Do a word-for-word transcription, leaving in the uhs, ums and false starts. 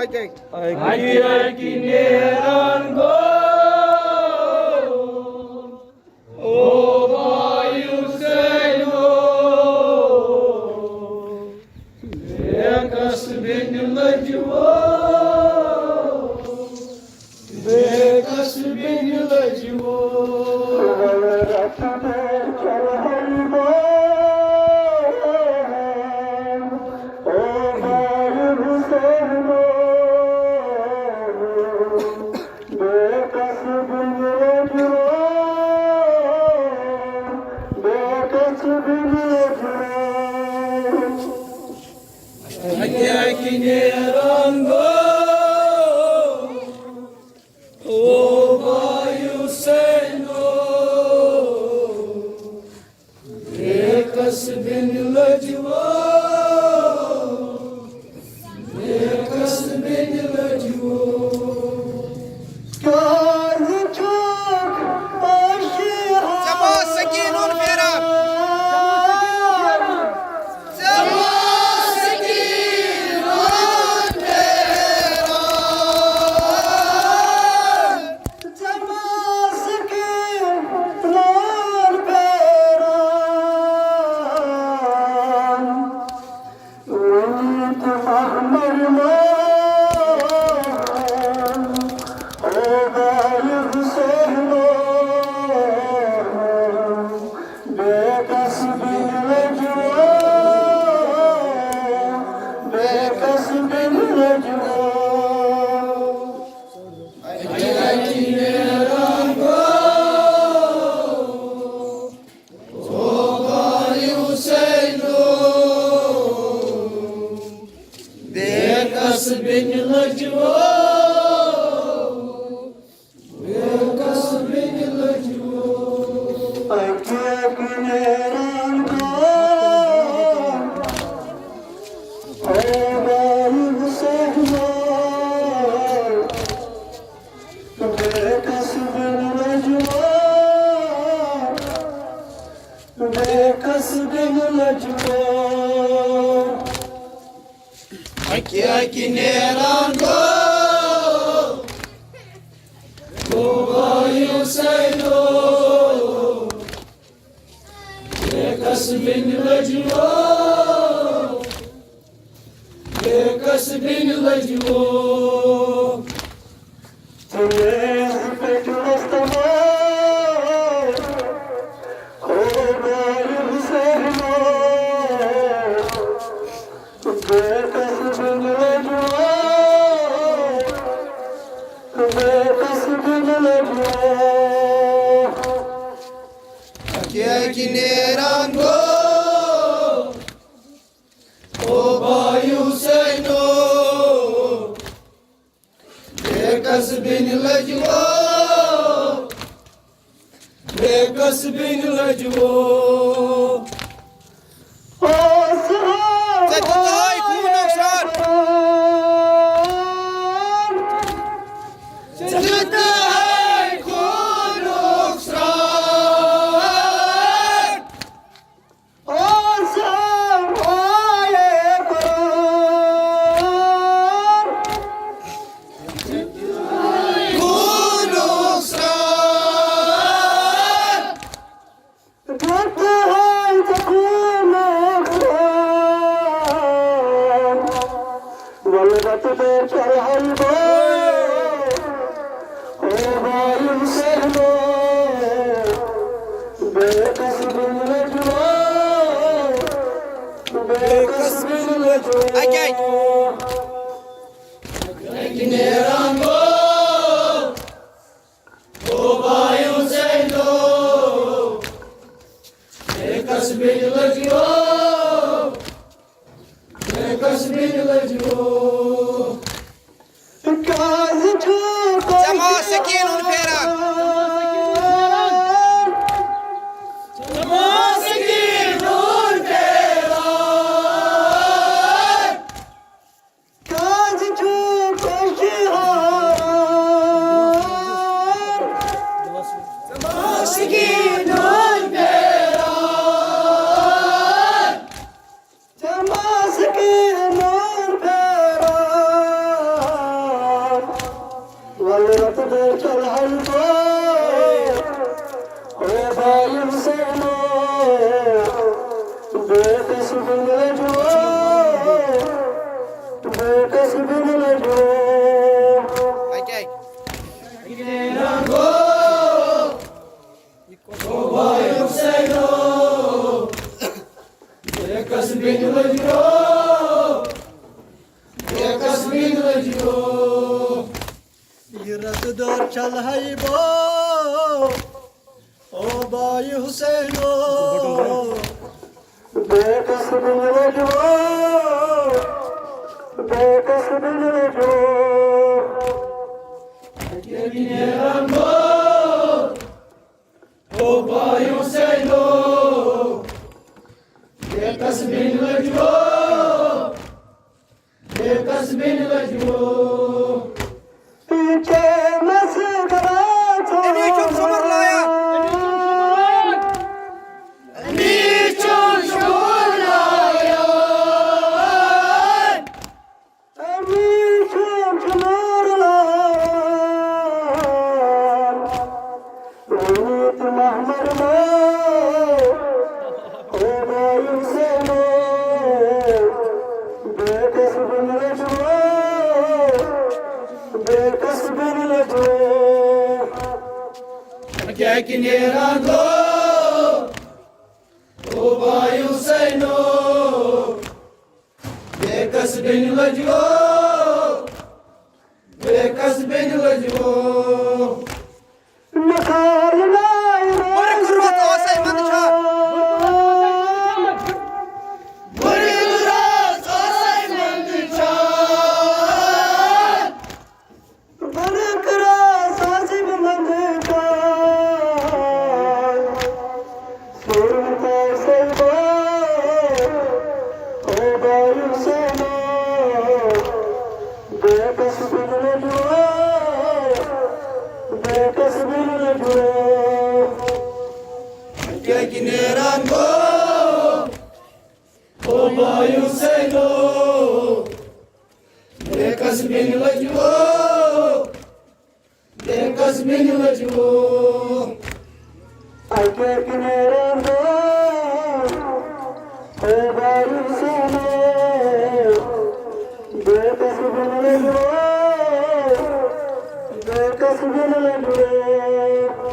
اَکہِ اَکہِ نیران گوٚو، او بھائی حسینو، بے کس بن لجو، بے کس بن لجو۔ اَکہِ اَکہِ نیران گوٚو، او بھائی حسینو، بے کس بن لجو، بے کس بن لجو۔ کیٛازِ چھُکھ پشیمان؟ ژےٚ ما سکیٖنُن پھیران؟ ژےٚ ما سکیٖنُن پھیران؟ ژےٚ ما سکیٖنُن پھیران؟ ؤنِتھ احمر ما او بھائی حسینو، بے کس بن لجو، بے کس بن لجو۔ اَکہِ اَکہِ نیران گوٚو، او بھائی حسینو، بے کس بن لجو، بے کس بن لجو۔ اَکہِ اَکہِ نیران گوٚو، او بھائی حسینو، بے کس بن لجو، بے کس بن لجو۔ اَکہِ اَکہِ نیران گوٚو، او بھائی حسینو، بے کس بن لجو، بے کس بن لجو۔ تُلے پٮ۪ٹھ وۄستہٕ وٲرۍ، او بھائی حسینو، بے کس بن لجو، بے کس بن لجو۔ اَکہِ اَکہِ نیران گوٚو، او بھائی حسینو، بے کس بن لجو، بے کس بن لجو۔ ژےٚ دیُتہَے خوٗنُک سرٛان۔ ژےٚ دیُتہَے خوٗنُک سرٛان۔ اَکہِ اَکہِ۔ اَکہِ نیران گوٚو، او بھائی حسینو، بے کس بن لجو، بے کس بن لجو۔ کیٛازِ چھُ ژےٚ ما سکیٖنُن پھیران؟ ژےٚ ما سکیٖنُن پھیران؟ کیٛازِ چھُ پشیمان؟ ژےٚ ما سکیٖنُن پھیران؟ ژےٚ ما سکیٖنُن پھیران؟ یہِ رَتہٕ دور چلہٕ ہا یہِ بو، او بایہِ حُسینو۔ بے کس بن لجو، بے کس بن لجو۔ او بایہِ حُسینو، بے کس بن لجو، بے کس بن لجو۔ پیچھے مسکرا چھو۔ أمی چھُم سُمر لایان۔ أمی چھُم سُمر لایان۔ أمی چھُم سُمر لایان۔ ؤنِتھ محمد مو، او بایہِ حُسینو، بے کس بن لجو، بے کس بن لجو۔ کیٛاہ کہِ نیران گوٚو، او بایہِ حُسینو، بے کس بن لجو، بے کس بن لجو۔ نخال نائے۔ بُرٕ کُربت اوسَے منٛدچھان۔ بُرٕ کُربت اوسَے منٛدچھان۔ بُرٕ کُربت اوسَے منٛدچھان۔ سورمتا سیدا، او بایہِ حُسینو، بے کس بن لجو، بے کس بن لجو۔ کیٛاہ کہِ نیران گوٚو، او بایہِ حُسینو، بے کس بن لجو، بے کس بن لجو۔ اکے کہِ نیران گوٚو، او بایہِ حُسینو، بے کس بن لجو، بے کس بن لجو۔